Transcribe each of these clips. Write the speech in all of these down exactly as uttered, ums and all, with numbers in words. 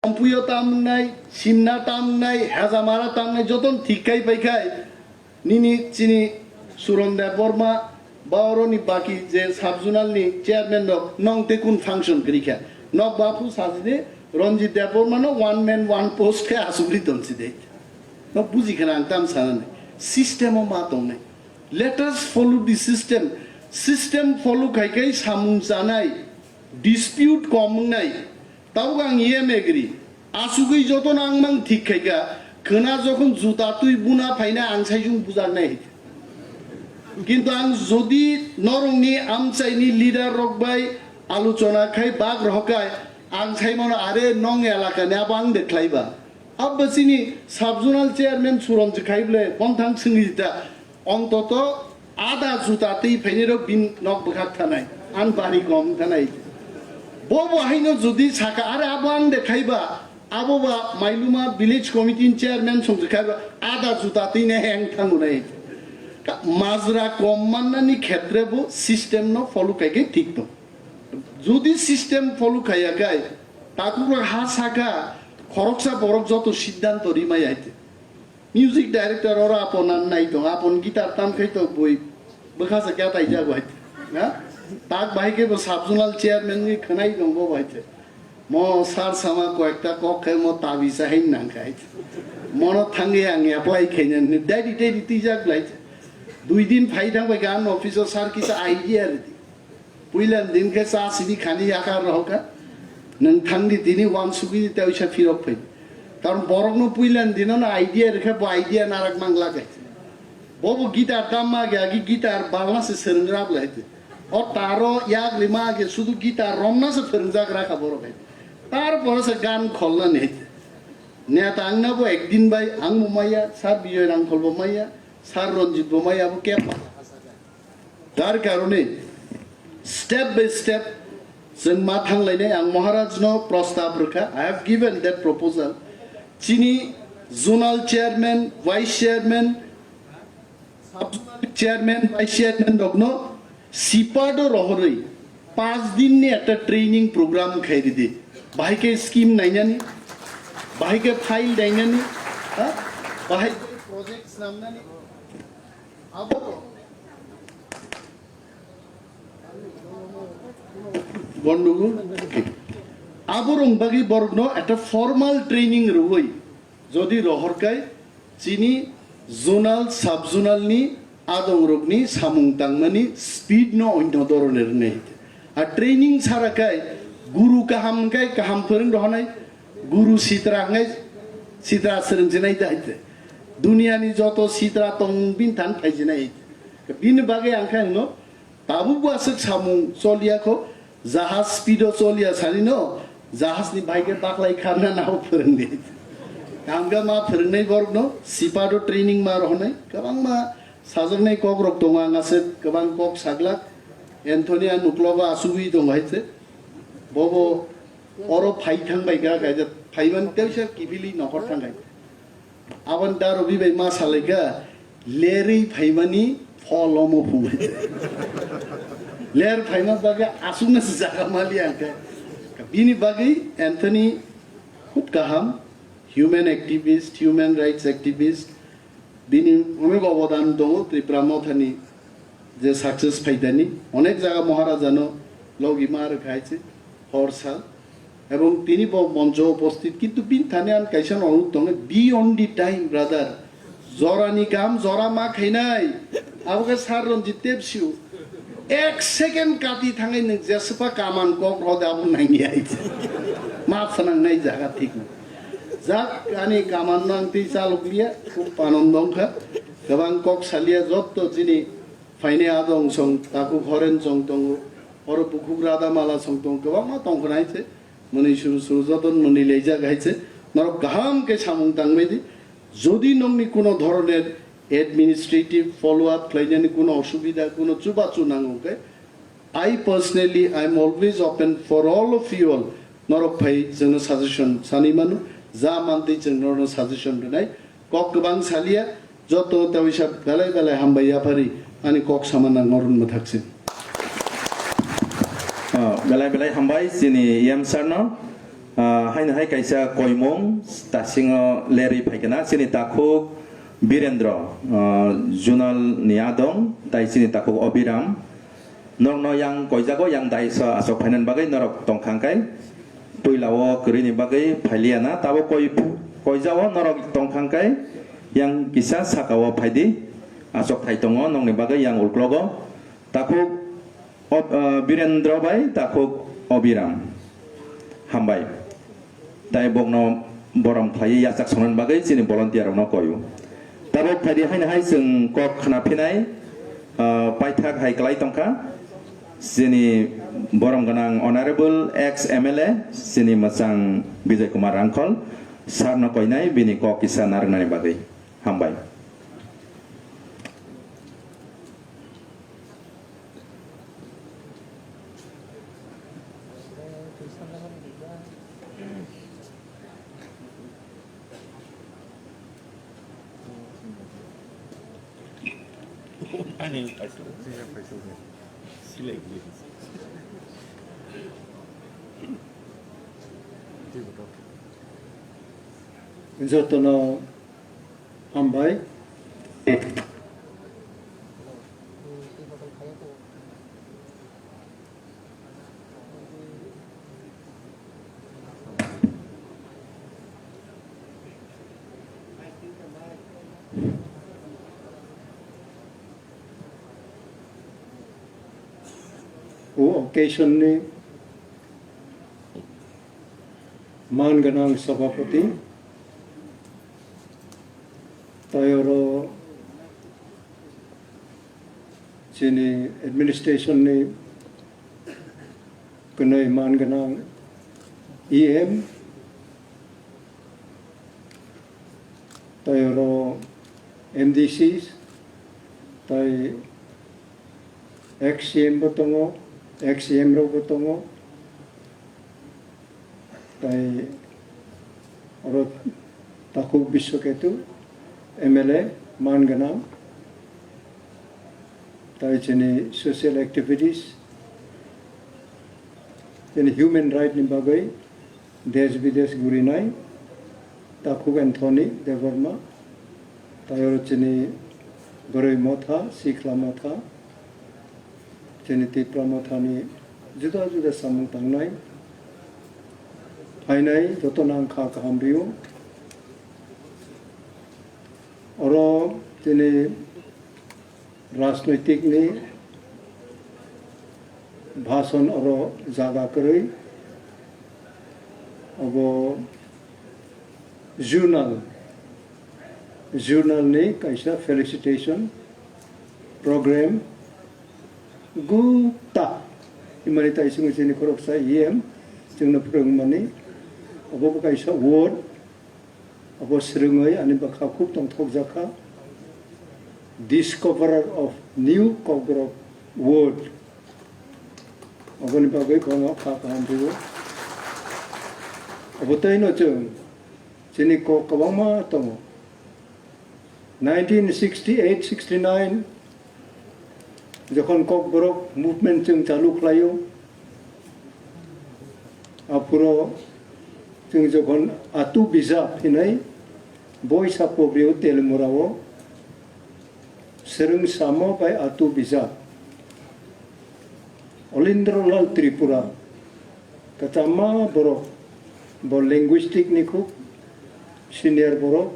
Ompuyo tamnai, Simna tamnai, Hezamara tamnai, joton thik khai pai khai, nini chini Suron Debbarma, ba oroni baki je sub-zonal ni chairman rok, nong te kun function kwrwi kha. Nok baphu sajide, Ranjit Debbarma no one man one post khe asugri tonsi de. No buji khana ang tam sanani. System o ma tongnai. Let us follow the system. System follow khai khai samung chanai, dispute kom wngnai. Tabuk ang E M agree. Asugwi jotono ang mang thik khaikha. Khwna jokhon juta twi buna phaina ang saijung bujaknai. Kintu ang jodi norokni amchaini leader rok bai alochona khai bak rohor khai ang saimano are nong elakani abo ang de khlaiba. Abba chini sub-zonal chairman Suron je khai bwle, bonthang swngwi ta, ontoto ada juta twi phainai rok bin nok bwkhak thanai, an bari kom thanai. Bo bo haino jodi saka, are abo ang de khaiba, abo ba Mailuma village committee ni chairman song je khaiba, ada juta twi ne heng thangunai. Ka-, majra kom mannani khetre bo system no follow khai khe thik tong. Jodi system follow khaiya khai, takhuk ha saka, khoroksa borok joto siddhanto rimai aite. Music director oro apon an nai tong, apon guitar tam khai to bui bwkha se kya tai jago hai. Ha? Tak bahai ke bo sub-zonal chairman ni khwnai tong bo bai te. Mo sar sama ko ekta kok khai mo tabi sa hin nang khai. Mono thangi ang apply khai ne dai di dai di tijak lai. Dui din phai thang bai gan office o sar kisa idea ridi. Puilan din khe cha sidi khani yakar rohor kha. Nwng thangdi tini uansugwi tei uisa phirok phai. Karon borokno puilan dino no idea rikha, bo idea narak mangla khe. Bo bo guitar tamma khe agi guitar balna se swrwng rab lai te. O taro yak rima khe sudu guitar romna se phwrwngjak rakha borok hai. Tar pore se gan kholna ni hai te. Neta angna bo ekdin bai ang bo maya, sir Bijoy Rangkhol bo maya, sir Ranjit bo maya, bo kep. Tar karone step by step chwng ma thanglainai. Ang Maharaj no prostab rwkha, I have given that proposal. Chini zonal chairman, vice chairman, sub zonal chairman, vice chairman rokno sipado rohorwi panch din ni ekta training program khai ridi. Bahai khe scheme nainani, bahai khe file nainani, ha? Bahai khe project snamnani. Abo Bondugu. Aborok bagwi borokno ekta formal training rwui jodi rohor khai chini zonal, sub zonal ni adongrokni samung tangmani speed no onno doroner wngnai. A training sara khai guru kaham khai kaham phwrwng rohonai. Guru sitra hwnwi sitra swrwngsinai da hai te. Duniani joto sitra tong bini thani phaijinai hai te. Bini bagwi ang khe hwno, tabukbo aswk samung choliya kho, jahaj speed o choliya sani no, jahaj ni bai khe baklai kharna nabo phwrwngdi hai te. Ang khe ma phwrwngnai borok no, sipado training ma rohonai, kwbangma sajaknai kok rok tongo, ang aswk kwbang kok saglak. Anthony ang uklogo asugwi tongo hai te. Bobo Oro phai thang bai kha, kaisa phaiman teisa kibili nokhor thang khai. Aboni daro bibai ma salai kha, lerwi phaimani phol omo phung hai. Ler phaima bagwi aswkno se jaga mali ang khe. Bini bagwi Anthony khub kaham, human activist, human rights activist, bini onek obodan tongo Tripura Mothani je success phaidani, onek jaga Maharajano logi ma rwkha hai se hor sal. Ebong tini bo moncho uposthit, kintu bini thani ang kaisa onurod tongo, be on the time, brother. Jorani kam jora ma khainai, abo khe Sir Ranjit Tepsiu. Ek second kati thangwi nwng jeswkha kaman kok rw de abo nangya hai se. Ma phnangnai jaga thik no. Jak ani kaman no ang twi chalok liya, khub anando wngkha. Kwbang kok saliya jotto chini phainai adong song, takhuk horen song tongo, oro bukhuk rada mala song tongo, kwbangma tongkha hai se. Mwnwi suru suru joton mwnwi laijak hai se. Norok kaham khe samung tangbai di. Jodi nokni kuno dhoroner administrative follow up khlainani kuno osubida, kuno chubachu nango khe, I personally, I am always open for all of you all. Norok phai chwngno suggestion sanwi mano, ja mantwi chwng norokno suggestion rwnai. Kok kwbang saliya, joto tawisa belai belai hambai yaphari ani kok samana ngoron mwthaksin. Oh, belai belai hambai chini E M sir no. Ah, haino hai kaisa koimung tasingo lerwi phaikha na, chini takhuk Birendra, ah, Junal ni adong, tai chini takhuk Obiram. Norokno yang koijago, yang daisa aswk phainani bagwi norok tongkha hwnkhe, puila o kwrwini bagwi phailiya na, tabuk koi, koijao norok tongkha hwnkhe, yang kisa saka o phaidi, aswk thai tongo nokni bagwi yang uklogo. Takhuk Ob-, ah, Birendra bai takhuk Obiram. Hambai. Tai bokno borom khlaiwi yachak songnani bagwi chini volunteer rokno koio. Tabuk phaidi haino hai chwng kok khna phinai, ah, paithak hai kwlai tongkha. Chini borom gwnang Honorable ex M L A, chini mwchang Bijoy Kumar Rangkhol, sir no koinai bini kok kisa narwknani bagwi. Hambai. Jotono hambai. O occasion ni man gwnang sabhapati, tai oro chini administration ni kwnwi man gwnang E M, tai oro M D Cs, tai ex C M bo tongo, ex C M rok bo tongo, tai oro takhuk Biswaketu, M L A, man gwnang, tai chini social activities, chini human right ni bagwi desh bidesh gurinai takhuk Anthony Debbarma, tai oro chini bwrwi motha, sikla motha, chini Tipra mothani juda juda samung tangnai, phainai jotono ang kha kaham rio. Oro chini rajnoitik ni bhasan oro jaga kwrwi, obo journal, journal ni kaisa felicitation program gupta himani tai chwng chini khoroksa E M chwngno phwrwngmani, obo bo kaisa word. Abo swrwngwi ani bwkha khub tongthokjak kha, Discoverer of New Kokborok Word. Aboni bagwi bono kha kaham rwo. Abo tei no chwng chini kok kwbangma tongo. Nineteen sixty-eight sixty-nine jokhon Kokborok movement chwng chalu khlaio, aphuro chwng jokhon Atu Bijap hinwi boisa pogrio Telimura o, swrwng samo bai Atu Bijap. Olindro Lal Tripura, kwchama borok, bo linguistic ni khub senior borok,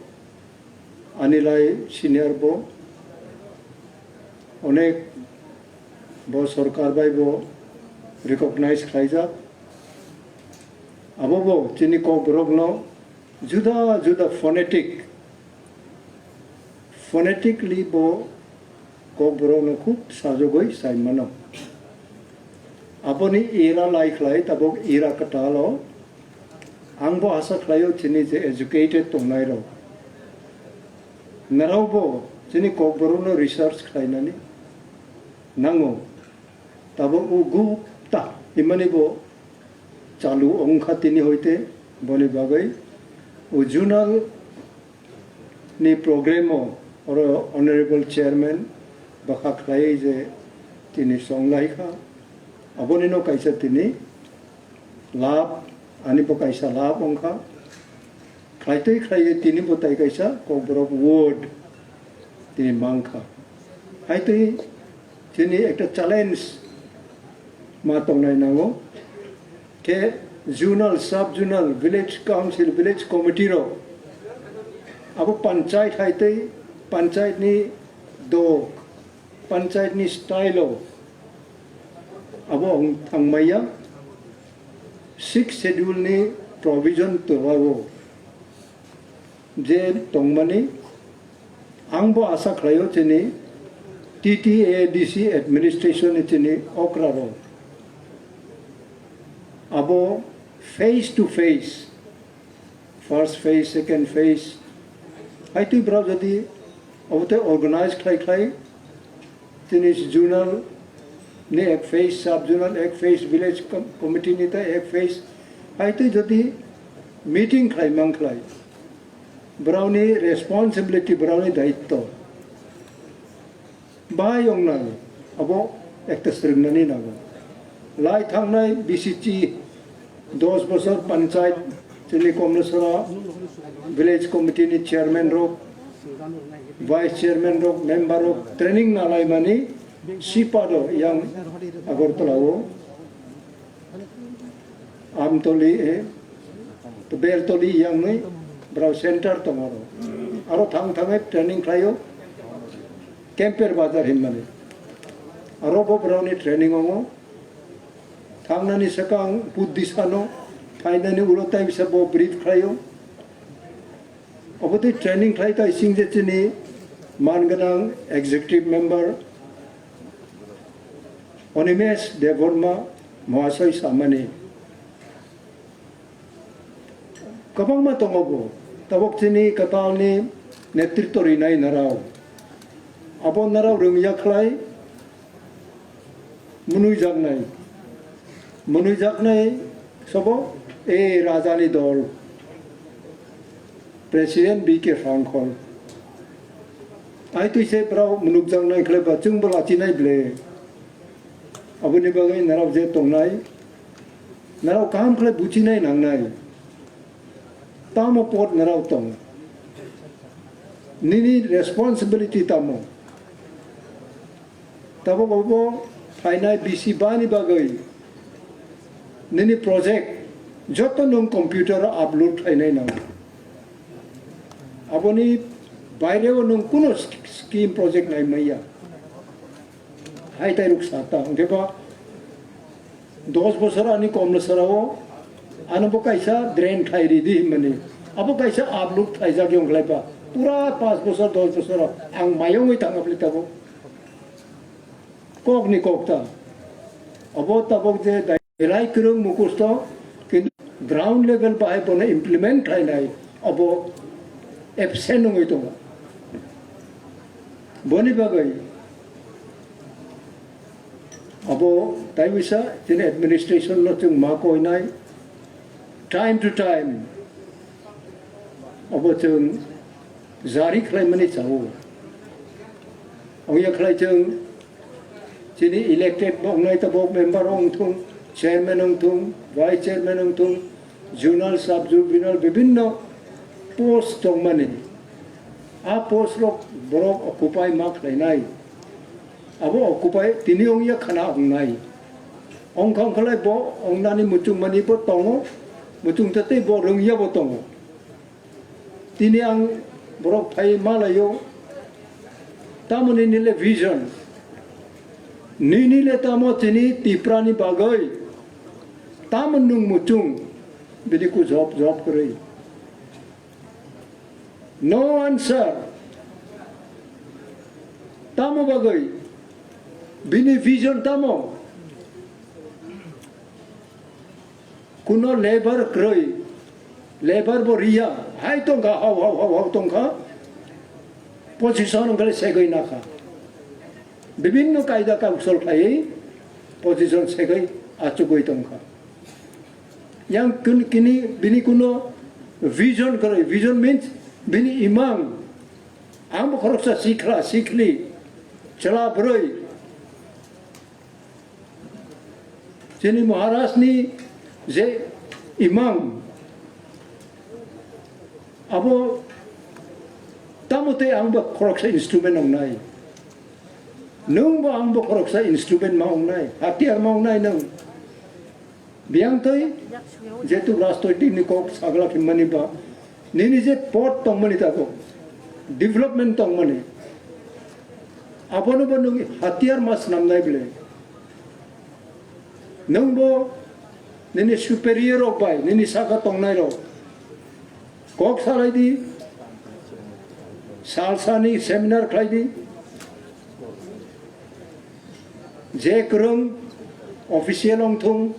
ani lai senior bo, onek bo sorkar bai bo recognize khlaijak. Abo bo chini Kokborok no juda juda phonetic, phonetically bo Kokborok no khub sajagwi sai mano. Aboni era lai khlai tabuk era kwtal o ang bo asa khlaio chini je educated tongnai rok, narao bo chini Kokborok no research khlainani nango. Tabuk o gupta himani bo chalu wngkha tini hoite, boni bagwi o journal ni program o oro honorable chairman bwkha khlaiwi je tini chonglai kha, aboni no kaisa tini lab Ani bo kaisa lab wngkha. Khlaitwi khlaiwi tini bo tai kaisa Kokborok ward tini mankha. Haitwi tini ekta challenge ma tongnai nango. Khe zonal, sub zonal, village council, village committee rok abo panchayat haitwi panchayat ni dok, panchayat ni style o abo ang thangmaya. Sixth schedule ni provision twlao je tongmani, ang bo asa khlaio chini T T A D C administration ni chini okra rok abo face to face, first phase, second phase, haitwi brao jodi obote organize khlai khlai, tini zonal ni ek phase, sub zonal ek phase, village com-, committee ni ta ek phase, haitwi jodi meeting khlai mang khlai, brao ni responsibility, brao ni daitto. Bahai wngnai, abo ekta swrwngnani nango. Lai thangnai B C C dos bosor panchayat, chini Komlesora village committee ni chairman rok, vice chairman rok, member rok training nalaimani sipado yang Agartala o. Amtoli, eh, Beltoli yangnwi brao center tongo aro. Aro thang thangwi training khlaio Kemper Bazar hinmani. Aro bo brao ni training ongo. Thangnani swkang Buddhisano phainani ulo tai bisa bo brief khlaio. Obo tei training khlai tai sing je chini man gwnang executive member Animesh Debbarma Mahasoi samani. Kwbangma tongo bo, tabok chini kwtalni netritw rinai narao. Abo narao rwngya khlai mwnwijaknai. Mwnwijaknai sobo, e rajani dol. President B K Rangkhol. Ai twi se brao mwnwijaknai khlai ba chwng bo lachinai ble. Aboni bagwi narao je tongnai, narao kaham khlai buchinai nangnai. Tamo pod narao tong. Nini responsibility tamo? Tabok obo phainai bisi bani bagwi nini project joto nwng computer o upload khlainai nango. Aboni baireo nwng kuno sch-, scheme project nai maya. Hai tai ruk sata, hwnkhe ba dos bosor ani Komlesora o ano bo kaisa drain khai ridi hinmani. Abo kaisa upload khlaijak yong khlai ba. Pura panch bosor, dos bosor o ang mayongwi thangabli tabok. Kokni kokta. Abo tabok je dai-, belai kwrwng mukusto, kintu ground level bahai bono implement khlainai, abo absent wngwi tongo. Boni bagwi abo taiwisa chini administration no chwng ma koinai, time to time abo chwng jari khlaimani chao. Ongya khlai chwng chini elected bo wngnai tabok member wng thung, chairman wng thung, vice chairman wng thung, zonal, sub zonal, bibinno post tongmani. A post rok borok occupy ma khlainai. Abo occupy tini ongya khana wngnai. Ongkha ongkhalai bo ongnani muchungmani bo tongo, muchung tatwi bo rwngya bo tongo. Tini ang borok phai malaio, tamoni nile vision, nini le tamo tini Tiprani bagwi, tamo nwng muchung, bini ku job, job kwrwi. No answer. Tamo bagwi, bini vision tamo? Kuno labour kwrwi, labour bo riya, hai tongkha, hau, hau, hau, hau tongkha, position wngkha segwi nakha. Bibinno kaida kausol khaiwi position segwi achugwi tongkha. Yang kun-, kini, bini kuno vision kwrwi, vision means bini imang, ang bo khoroksa sikla, sikli, chwla bwrwi, Chini Maharaj ni je Imang, abo tamo tei ang bo khoroksa instrument wngnai. Nwng bo ang bo khoroksa instrument ma wngnai, hatiar ma wngnai nwng. Biyang twi, jehetu rajnoitik ni kok sagla khimmani ba, nini je pod tongmani tabuk, development tongmani, abono bo nwng hatiar ma swnamnai bwle. Nwng bo nini superior rok bai, nini saka tongnai rok kok salai di, sal sani seminar khlai di, je kwrwng official wng thung,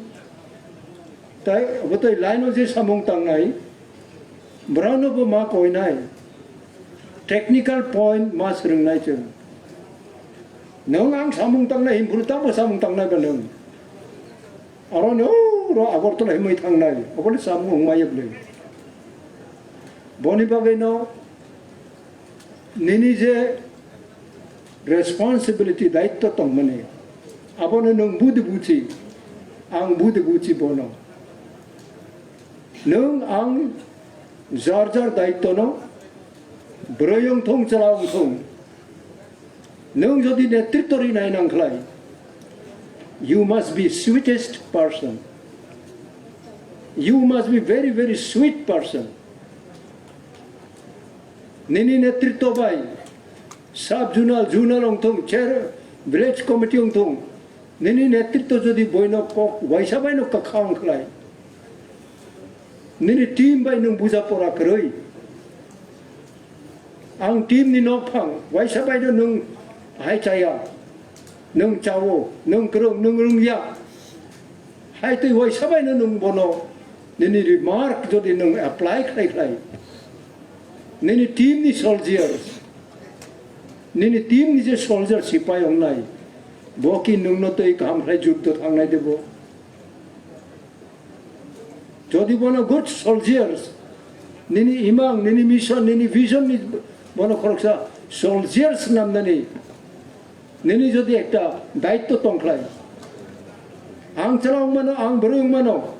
tai abo tei line o je samung tangnai, borokno bo ma koinai, technical point ma swrwngnai chwng. Nwng ang samung tangnai himphuru tamo samung tangnai ba nwng? Aroni o ro Agartala himwi thangnai, oboni samung wngmaya bwle. Boni bagwino nini je responsibility, daitto tongmani, abono nwng budi buchi, ang budi buchi bono. Nwng ang jar jar daittono, bwrwi wng thung, chwla wng thung, nwng jodi netritto rinai nang khlai, you must be sweetest person. You must be very, very sweet person. Nini netritto bai sub zonal, zonal wng thung, chair, village committee wng thung, nini netritto jodi boino kok waisa baino kwkha wng khlai, nini team bai nwng buja pora kwrwi, ang team ni nokphang waisa baino nwng hai chaya, nwng chawo, nwng kwrwng, nwng rwngya, hai twi waisa baino nwng bono nini remark jodi nwng apply khlai khlai, nini team ni soldiers, nini team ni je soldier sipai wngnai, bo ki nwngno twi kaham khlai juddo thangnai de bo? Jodi bono good soldiers, nini imang, nini mission, nini vision ni bono khoroksa soldiers namnani, nini jodi ekta daitto tongkhlai, ang chwla wngmano, ang bwrwi wngmano,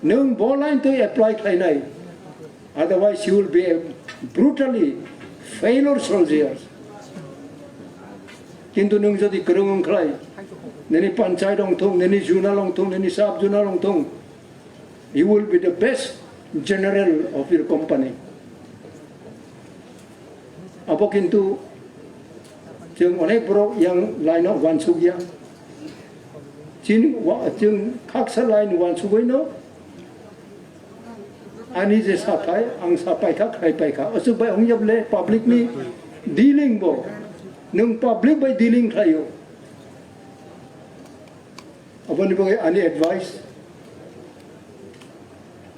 nwng bo line twi apply khlainai, otherwise you will be a brutally failure soldiers. Kintu nwng jodi kwrwng wng khlai, nini panchayat wng thung, nini zonal wng thung, nini sub zonal wng thung, you will be the best general of your company. Abo kintu chwng onek borok yang line o uansuk ya. Chini wa-, chwng khaksa line uansugwi no ani je saphai, ang saphai kha, khlai pai kha. Aswk bai wngya bole public ni dealing bo. Nwng public bai dealing khlai o. Aboni bagwi ani advice,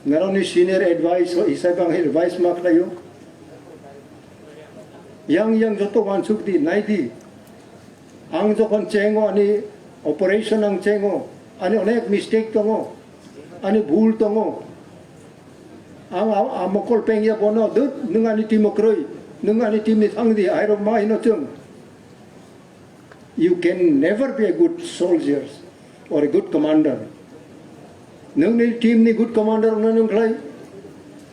norokni senior advice o hisab ang advice ma khlaio. Yang yang joto uansuk di, nai di. Ang jokhon chengo ani operation ang chengo, ani onek mistake tongo, ani bhul tongo. Ang a, a mokol pengya bono, dut, nwng ani team o kwrwi, nwng ani team ni thang di, airok ma hino chwng. You can never be a good soldier or a good commander. Nwng ni team ni good commander wngna nwng khlai,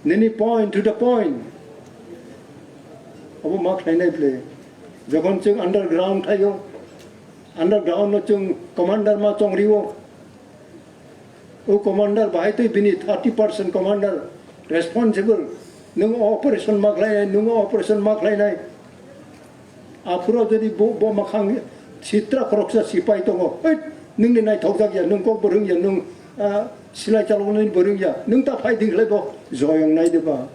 nini point to the point. Abo ma khlainai bwle. Jokhon chwng underground thaio, underground no chwng commander ma chongrio. O commander bahai twi bini thirty percent commander responsible. Nwng o operation ma khlainai, nwng o operation ma khlainai. Aphuru jodi bo, bo makhang sitra khoroksa sipai tongo, "Oi, nwngni naithokjak ya, nwng kok bo rwngya, nwng, ah, silai chaloknani bo rwngya, nwng ta phai di," khlai bo joyong nai de ba?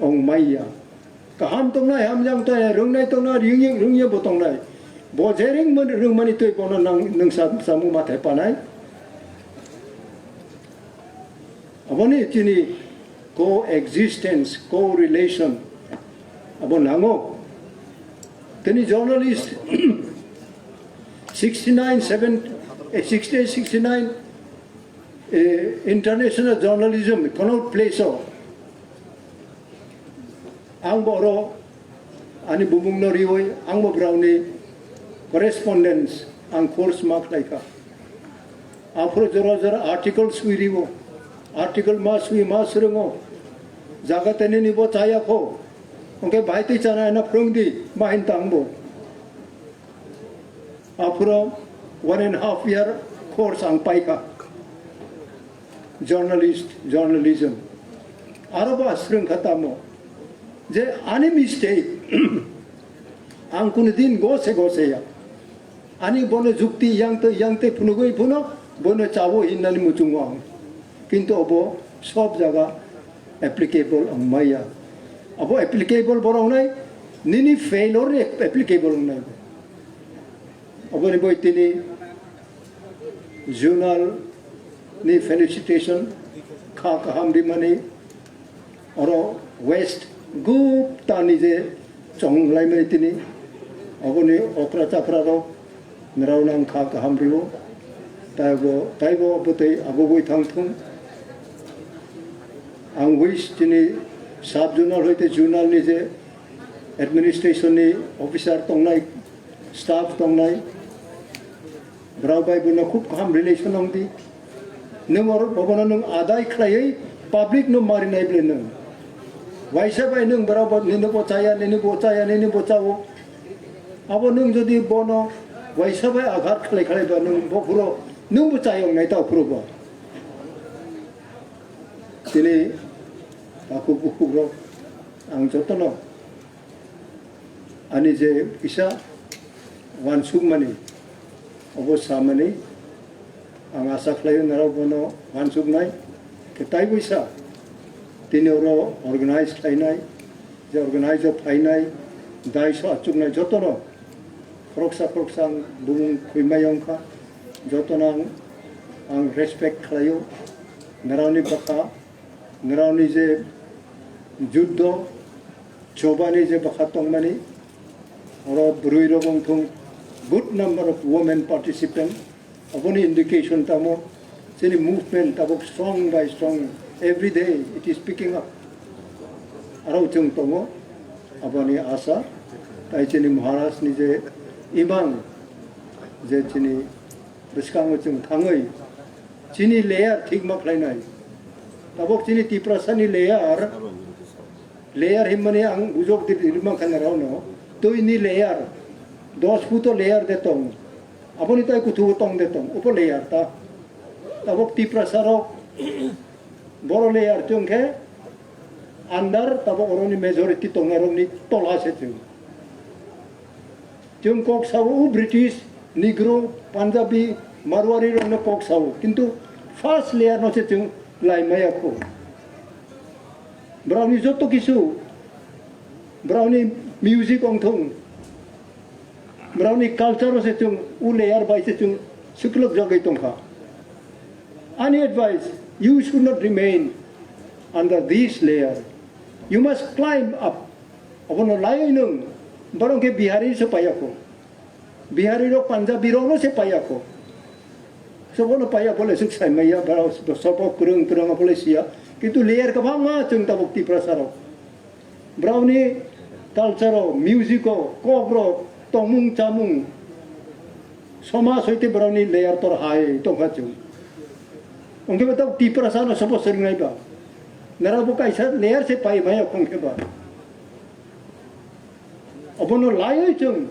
Ong maya. Kaham tongnai, hamjak tongnai, rwngnai tongnai, rwngya, rwngya bo tongnai. Bo je rwngmani, rwngmani twi bono nang, nwng sa-, samung ma thai panai. Aboni chini co-existence, co-relation abo nango. Tini journalist sixty-nine, seven, eh, sixty-eight, sixty-nine, eh, international journalism, Connaught Place o ang bo oro ani bumungno riwi ang bo borokni correspondence ang course ma khlaikha. Aphuru jora jora article sui ribo. Article ma sui ma swrwngo. Jaga tei nini bo chaya kho. Hwnkhe bahai twi chana hwnna phrwng di, ma hin tang bo. Aphuru one and half year course ang paikha. Journalist, journalism. Aro ba swrwng kha tamo. Je ani mistake, ang kunu din gose gose ya. Ani bono jukti yang tei yang tei phunugwi phuno bono chawo hinnani muchungo ang. Kintu obo sob jaga applicable ang maya. Abo applicable borok nai nini failure ni applicable nai. Oboni bai tini Junal ni felicitation kha kaham rimani oro West gupta ni je chong laimani tini oboni okra chakra rok nrao nang kha kaham rio taibo taibo bwtwi agugwi thang thung ang wish tini sub Junal hoite Junal ni je administration ni officer tongnai staff tongnai Borok bai bono khub kaham relation wng di. Nwng oro bono nwng adai khlaiwi public no marinai bwle nwng. Waisa bai nwng borok bo nini bo chaya, nini bo chaya, nini bo chao. Abo nwng jodi bono waisa bai aghat khlai khlai ba nwng bo phuro nwng bo chayong nai ta phuro bo. Tini takhuk bukhuk rok ang jotono ani je kisa wansukmani obo samani ang asa khlaio norok bono wansuknai khe tai buisa tini oro organize khlainai je organize o phainai daiso achuknai jotono khoroksa khoroksa ang bumung khwimai wngkha jotono ang ang respect khlaio norokni bwkha Nrao ni je juddo chobani je bwkha tongmani, oro bwrwi rok wng thung, good number of women participant, aboni indication tamo, chini movement tabuk strong by strong, every day it is picking up. Aro chwng tongo, aboni asa, tai chini Maharaj ni je imang, je chini bwskango chwng thangwi, Chini layer thik ma khlainai. Tabok chini Tiprasani layer, layer himmani ang ujok di rimang kha norokno. Twini layer, dos futo layer de tong. Aboni tai kuthubo tong de tong. Upo layer ta. Tabok Tiprasa rok, boro layer chwng khe under, tabok oroni majority tongnai rokni tola se chwng. Chwng kok sao, o British, Negro, Punjabi, Marwari rokno kok sao, kintu first layer no se chwng lai maya kho. Browni joto kisu, browni music ongthong, browni culture se chwng o layer bai se chwng swklwk jagwi tongkha. Any advice, you should not remain under this layer. You must climb up. Obono laiwi nwng, borok khe Bihari se paiya kho. Bihari rok Punjabi rok no se paiya kho. Sobo no paiya bole suk sai maiya, borok sobo kwrwng kwrwng bole siya. Kintu layer kwbangma chwng tabuk Tiprasa rok. Borokni culture o, music o, kok rok, tongmung chamung, somaj hoite borokni layer tor hai tongkha chwng. Hwnkhe bo tabuk Tiprasa no sobo swrwngnai ba. Nara bo kaisa layer se pai maya hwnkhe ba. Obono laiwi chwng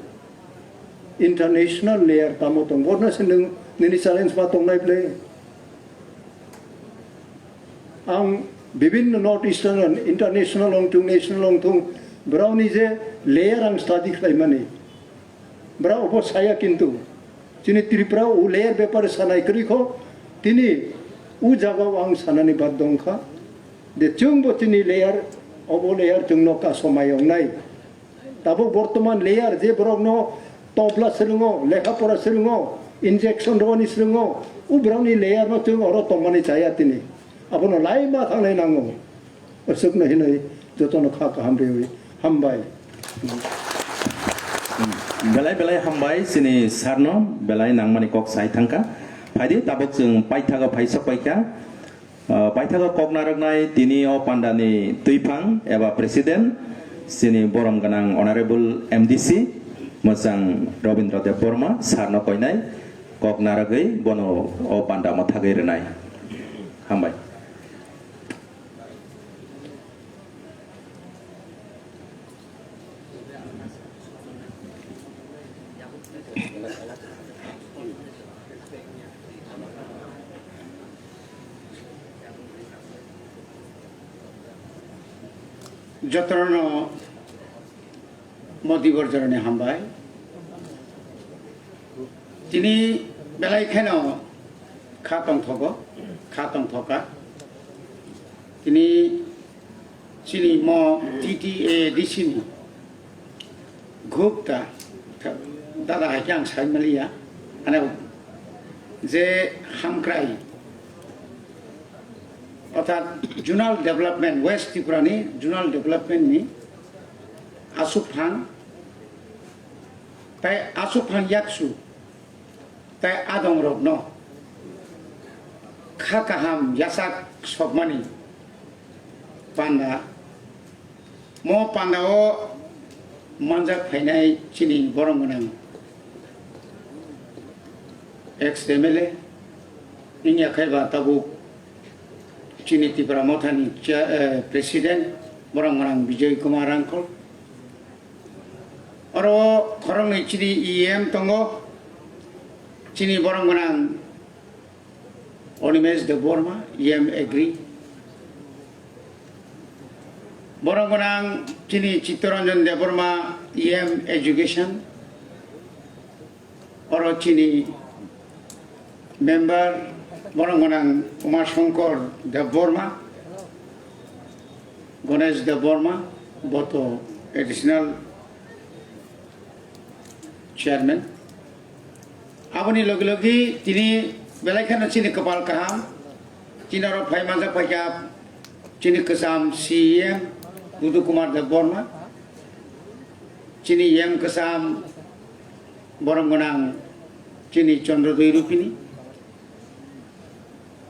international layer tamo tong, bono se nwng nini challenge ma tongnai bwle. Ang bibinno North Eastern, international ongthung, national ongthung, borokni je layer ang study khlaimani, borok obo saya kintu. Chini Tripura o layer bepare sanai kwrwi kho, tini o jagao ang sanani baddo wngkha, de chwngbo chini layer, obo layer chwngno kasomai wngnai. Tabuk bortoman layer je borokno tobla swrwngo, lekha pora swrwngo, injection rwani swrwngo, o borokni layer no chwng oro tongmani chaya tini. Abono laima thangnai nango. Aswkno hinwi jotono kha kaham rwi hambai. Belai belai hambai chini sarno belai nangmani kok sai thangkha. Phaidi tabuk chwng paithago phaisok paikha. Ah, paithago kok narwknai tini o pandani twiphang eba president chini borom gwnang honorable M D C mwchang Robindra Debbarma sarno koinai. Kok naragwi bono o panda mwthagwi rwnai. Hambai. Jotono Modi borjoroni hambai. Tini belai kheno kha tongthogo, kha tongthoka. Tini chini mo T T A D C ni Gupta dada hai khe ang sai maliya. Ano je hamkrai orthat zonal development, West Tripura ni zonal development ni aswk phang, tai aswk phang yaksu, tai adong rokno kha kaham yachak sokmani panda. Mo panda o manjak phainai chini borok gwnang ex M L A, wngya khai ba tabuk chini Tipra Mothani chair, eh, president, borok gwnang Bijoy Kumar Rangkhol. Oro khoroknwi chini E M tongo, chini borok gwnang Animesh Debbarma, E M Agri. Borok gwnang chini Chittaranjan Debbarma, E M Education. Oro chini member borok gwnang Uma Shankar Debbarma, Ganesh Debbarma, boto additional chairman. Aboni logi logi tini belai kheno chini kwpal kaham, chini oro phai manjak paikha chini kwcham C E M Budu Kumar Debbarma, chini E M kwcham borok gwnang chini Chandra Doi Rupini,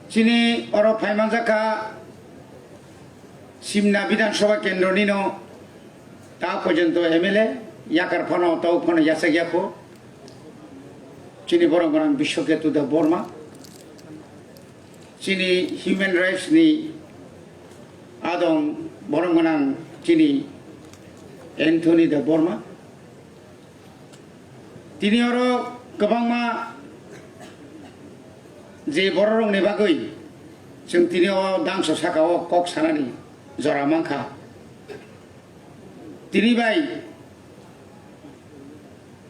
chini oro phai manjak kha Simna Bidhan Sabha Kendro nino ta porjonto M L A, yakar phano tau phano yachak yakho. Chini borok gwnang Biswaketu Debbarma, chini human rights ni adong borok gwnang chini Anthony Debbarma. Tini oro kwbangma je bororokni bagwi chwng tini o dangso saka o kok sanani jora mankha. Tini bai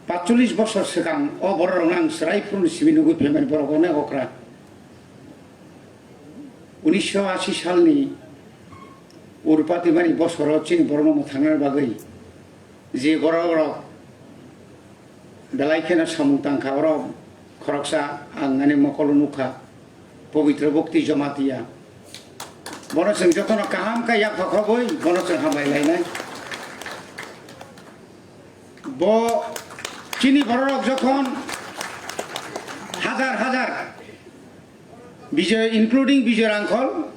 patchollis bosor swkang o bororokno ang chwrai phuruni simi nugwi phaimani borok onek okra. Unisho ashi salni urpati mani bosoro chini borokno mwthangnani bagwi je bororok belai kheno samung tangkha, oro khoroksa ang ani mokolo nukha, Pabitra Bhakti Jamatia. Bono chwng jotono kaham khe yak phakhobwi bono chwng hambai lainai. Bo chini bororok jokhon hajar hajar Bijoy, including Bijoy Rangkhol,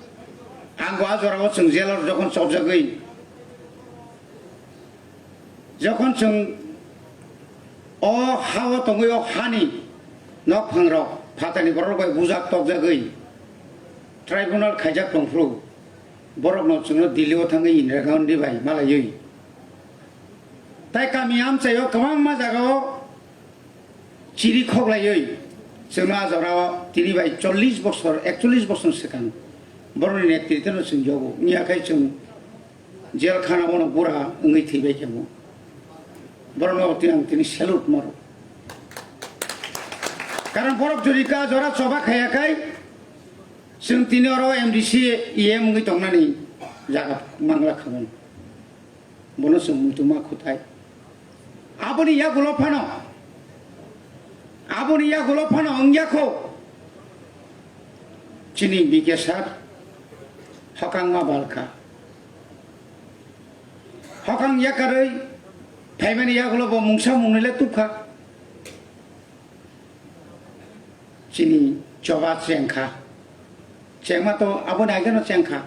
ang bo a jorao chwng jail o jokhon chopjagwi, jokhon chwng o ha-o tongwi o hani nokphangrok phatarni bororok bai bujak tokjagwi tribunal khaijak tongphuru, borokno chwngno Delhi o thangwi Indira Gandhi bai malaiwi. Tai kami amchaio kwbangma jagao chiri khoklaiwi chwngno a jorao tini bai chollish bosor, ekchollish bosor swkang borokni netrito no chwng yogo. Wngya khe chwng jail khana bono bura wngwi thwibai khe bo. Borokno tini ang tini salute maro. Karon borok jodi ka jora choba khaya khai chwng tini oro M D C, E M wngwi tongnani jaga mangla khamung. Bono chwng muitu ma khutai. Aboni yagulo phano, aboni yagulo phano wngya kho. Chini B K sir hokang ma balkha. Hokang yakarwi phaimani yagulo bo mungsa mungnwi le tubkha. Chini choba chengkha. Chengma to aboni ageno chengkha.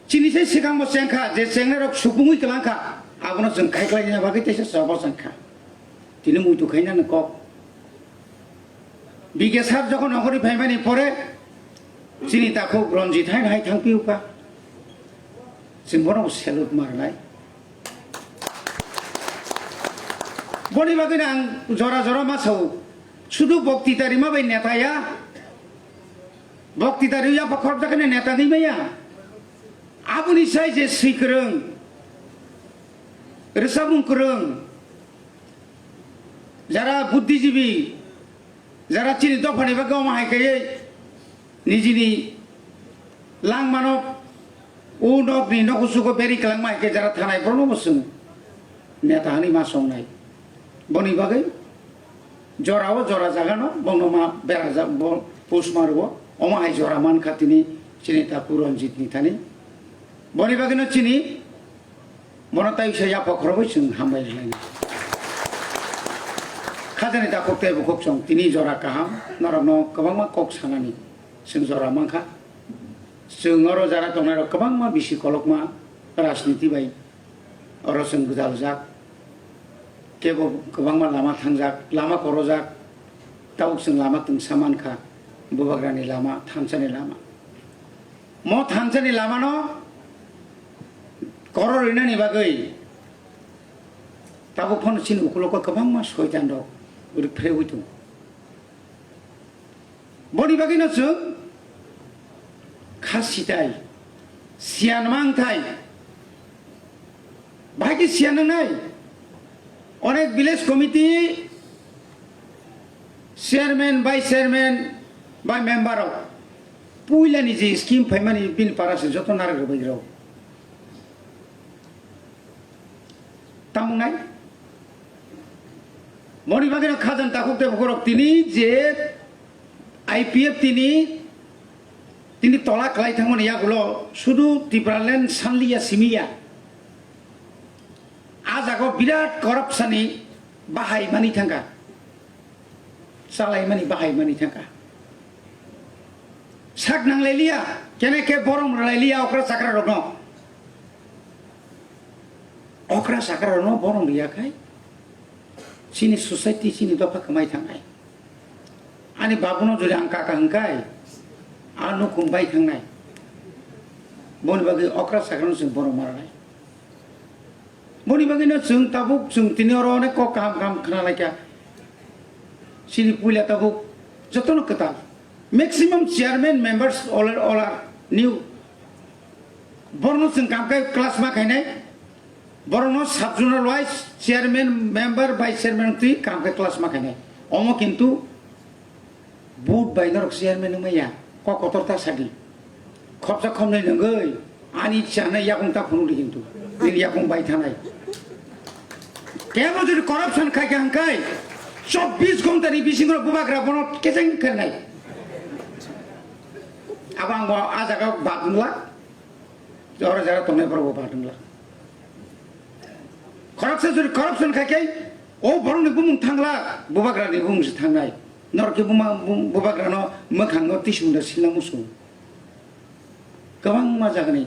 Chini se swkangbo chengkha, je chengnairok supungwi kwlangkha, abono chwng khaiklaina bagwi teisa choba chengkha. Tini muitu khainani kok. Bike sir jokhon nongkhorni phaimani pore chini takhuk Ranjit hai hai thangpiyokha. Chwng bono salute marnai. Boni bagwino ang jora jora ma sao, sudu boktita rima bai neta ya. Boktita rwi yapha khorokjaknai neta di maya. Aboni sai je swi kwrwng, rwchapmung kwrwng, jara buddhijibi, jara chini dophani bagwi omo hai khe nijini langmano o nokni nokusugo beri kwlangma hai khe jara thanai borokno bo chwng neta hwnwi ma songnai. Boni bagwi jorao jora jagano bono ma berajak, bo post ma rwo, omo hai jora mankha tini chini takhuk Ranjit ni thani. Boni bagwino chini Bono tai se yapha khorobwi chwng hambai rwlainai. Khajani takhuk tei bukhuk chwng tini jora kaham, norokno kwbangma kok sanani chwng jora mankha. Chwng oro jara tongnairok kwbangma bisi kolokma rajniti bai oro chwng gwdaljak. Kebo kwbangma lama thangjak, lama korojak. Tabuk chwng lama twngsa mankha, bubagrani lama, thansani lama. Mo thansani lamano koror rinani bagwi tabuk phano chini ukulogo kwbangma soitan rok rwphrewi tongo. Boni bagwino chwng kha sitai, siyan mangthai, bahai khe siyan nangnai. Onek village committee chairman, vice chairman bai member rok puilani je scheme phaimani bini para se joto narwk rwbairok. Tamo nai? Boni bagwino khajani takhuk tei bukhurok tini je I P F tini, tini tola kwlai thangmani yagulo sudu Tipraland sanliya simiya. A jaga o birat corruption ni bahai mani thangkha. Chalaimani bahai mani thangkha. Sak nanglailiya, kene khe borom rwlailiya okra chakra rokno. Okra chakra rokno borom riya khai chini society, chini dopha kwmai thangnai. Ani babuno jodi ang kaka hwnkhai, a nukhung bai thangnai. Boni bagwi okra chakra no chwng borom marnai. Boni bagwino chwng tabuk chwng tini oro onek kok kaham kaham khna laikha. Chini puila tabuk jotono kwtal. Maximum chairman members all are, all are new. Borokno chwng kam khe class ma khainai. Borokno sub zonal wise chairman, member, vice chairman twi kam khe class ma khainai. Omo kintu Vote bai norok chairman wngmaya, kok kotor ta sadi. Khopsa khopnwi nungwi ani chana yakung ta phunukdi kintu. Nini yakung bai thanai. Kebo jodi corruption khai kha hwnkhai, chobbish ghonta ni bisingo bubagra bono kecheng kernai. Abo ang bo a jaga bat wngla, oro jara tongnai borok bo bat wngla. Khoroksa jodi corruption khai khe, o borokni bumung thangla, bubagrani bumung se thangnai. Norok khe buma-, bum-, bubagrano mwkhango tisung da silna musung. Kwbangma jagani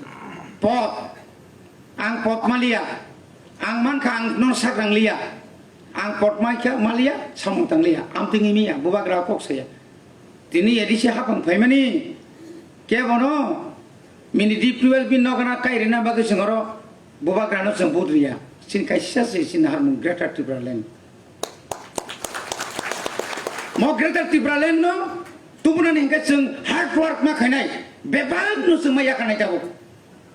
pot, ang pot maliya, ang mankha ang no sakrang liya, ang pot maikha maliya, samung tang liya, amtwngwi miya, bubagra kok saya. Tini A D C hapang phaimani, kebono mini D twelve ni nokna kairina bagwi chwng oro bubagrano chwng vote riya. Chini kaisa se chini harmung Greater Tipraland. Mo Greater Tipraland no tubunani hwnkhe chwng hard work ma khainai, bebak no chwng ma yakarnai tabuk.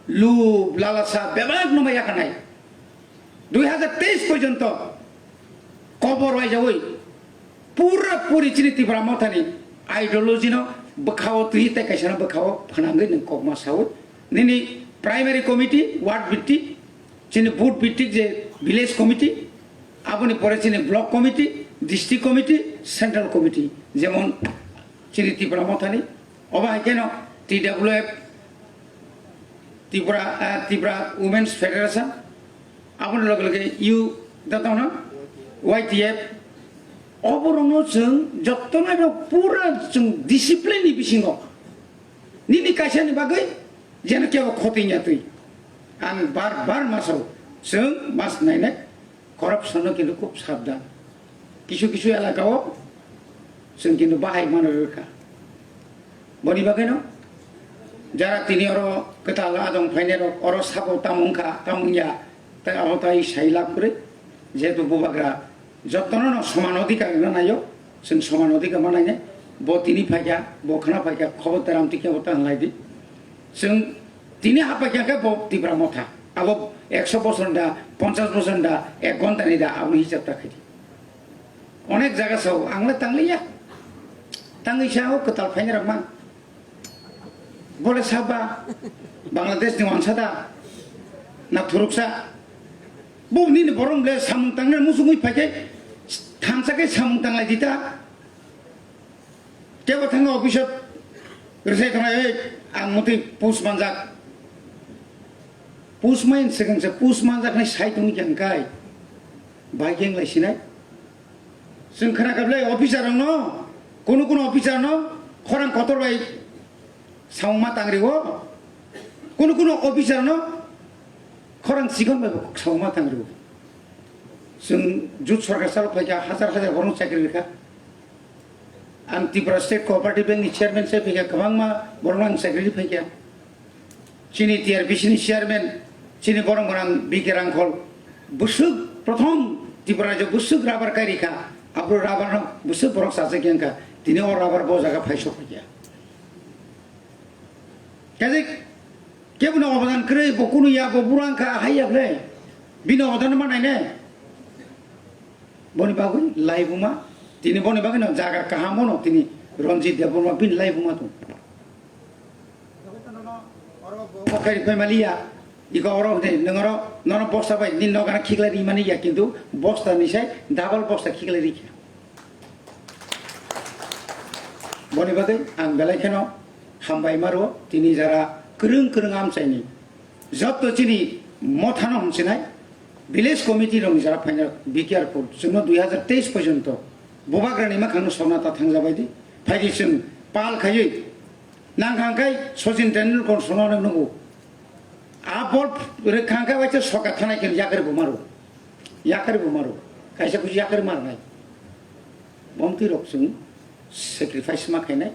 Lub, lalasa, bebak no ma yakarnai. Dui hazar teis porjonto kobor waijagwi pura puri chini Tipra Mothani ideology no bwkhao twi tei kaisa no bwkhao phnangwi nwng kokma sawi nini primary committee, ward bhitti, chini booth bhitti je village committee, aboni pore chini block committee, district committee, central committee, jemon chini Tipra Mothani, obo hai kheno T W F, Tripura, ah, Tripura Women's Federation, aboni loge loge U, jotono Y T F, oborokno chwng jotono pura chwng discipline ni bisingo nini kaisani bagwi jeno kebo khotoi ya twi. Ang bar bar masao chwng mas nainai. Corruption no kintu khub sabdan. Kisu kisu elaka o Chwng kintu bahai mano rwkha. Boni bagwino jara tini oro kwtal adong phainai rok oro sabo tamo wngkha, tamo wngya, tei abo tai sai lab kwrwi. Jehetu bubagra jotono no soman odhikar rwna naio, chwng soman odhikar manainai. Bo tini phaikha, bo khwna phaikha, khobor teram tikhe bo ta hinlai di. Chwng tini haphaikha khe bo Tipra Motha. Abo ekso bosor da, ponchash bosor da, ek ghonta ni da, aboni hisab ta khaidi. Onek jaga sao, ang le tangliya. Tangwi sao kwtal phainai rok mang. Bole saba, Bangladesh ni wansa da, na thuruksa. Bo nini borom le samung tangnai musungwi phaikhe, thansa khe samung tanglai dita. Kebo thangwi office o rwsai tongnai, "Ei, ang mutwi post manjak." Post main swkang se post manjaknai sai tongwi kha hwnkhai. Bai khe wng lai sinai. Chwng khna kha ble officer rokno, kunu kunu officer no khorang kotor bai samung ma tangrio. Kunu kunu officer no khorang chikon bai bo samung ma tangrio. Chwng jut sorkar chalo phaikha, hajar hajar borok chakri rikha. Ang Tripura State Cooperative Bank ni chairman se phaikha, kwbangma borok ang chakri phaikha. Chini T R B C ni chairman, chini borok gwnang B K Rangkhol, bwswk prothom Tripura rajyo bwswk rubber kairikha, aphuru rubber no bwswk borok chajak yang kha, tini o rubber bo jaga phai sok phaikha. Kaje kebo no obodan kwrwi, bo kunu ya, bo bura wngkha, hai ya ble, bini obodan ma nai ne. Boni bagwi laibuma, tini boni bagwi no jaga kaham bono tini Ranjit Debbarma bini laibuma tong. Bo kari koi mali ya, iko oro hwnwi nwng oro nono bosta bai nini nokana khiklai ri mani ya, kintu bosta ni sai double bosta khiklai ri kha. Boni bagwi ang belai kheno hambai maro tini jara kwrwng kwrwng amchaini. Jotto chini mothano hwnsinai, village committee rokni jara phaina B K R court, chwngno dui hazar teis porjonto bubagrani mwkhangno sona ta thangjabai di, phaidi chwng pal khaiwi nang hangkai Sachin Tendulkar sona nang nugo. A bol rwkha hangkai waisa soka thanai khe yakari bo maro, yakari bo maro, kaisa kuchi yakari marnai. Bomtwi rok chwng sacrifice ma khainai.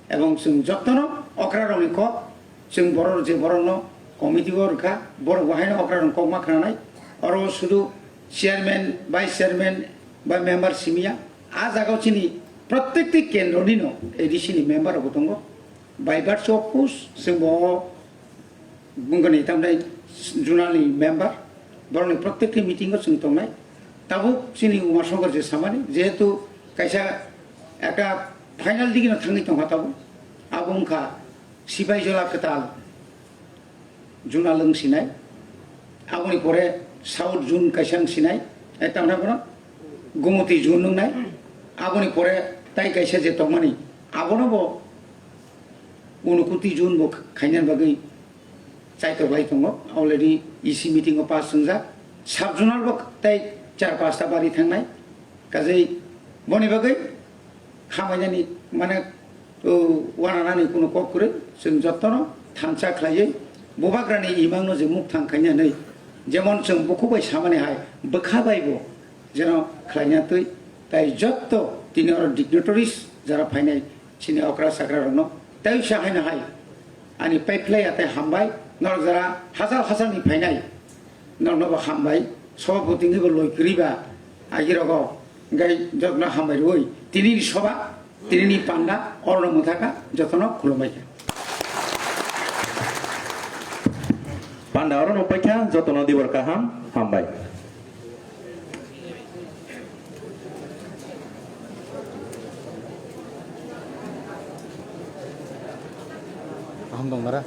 Ebong chwng jotono okrarokni kok, chwng borok je borokno committee-o rwkha, borok bo haino okrarokni kok ma khnanai. Oro sudu chairman, vice chairman ba member simiya. A jagao chini prottekti kendronino A D C ni member rokbo tongo. By virtue of post, chwng bo bungani tamdai zonal ni member, borokni prottekti meeting o chwng tongnai. Tabuk chini Uma Shankar je samani, jehetu kaisa ekta final digino thangwi tongkha tabuk, abo wngkha Sipaijala kwtal zonal wng sinai, aboni pore South zone kaisa wng sinai, eh, tamni bono Gumoti zone wngnai, aboni pore tai kaisa je tongmani, abono bo Unokoti zone bo khaina bagwi chaitok lai tongo. Already E C meeting o pass wngjak. Sub zonal bo tei char pasta bari thangnai. Kajei boni bagwi khamainani mane, o, wananani kuno kok kwrwi. Chwng jotono thansa khlaiwi bubagrani imangno je mukthang khaina hwnwi, jemon chwng bukhuk bai samani hai bwkha bai bo jeno khlaina twi. Tai jotto tini oro dignitaries jara phainai, chini okra sakra rokno tei sa haino hai ani paiphlai ya tei hambai, norok jara hachal hachal ni phainai, norokno bo hambai, sobhapati wngwi bo loi kwrwi ba agi rogo, hingkai jotno hambai rwui tini ni soba, tini ni panda orono mwthaka, jotono khulumbai kha. Panda orono paikha, jotono dibor kaham, hambai. Kaham dong nara?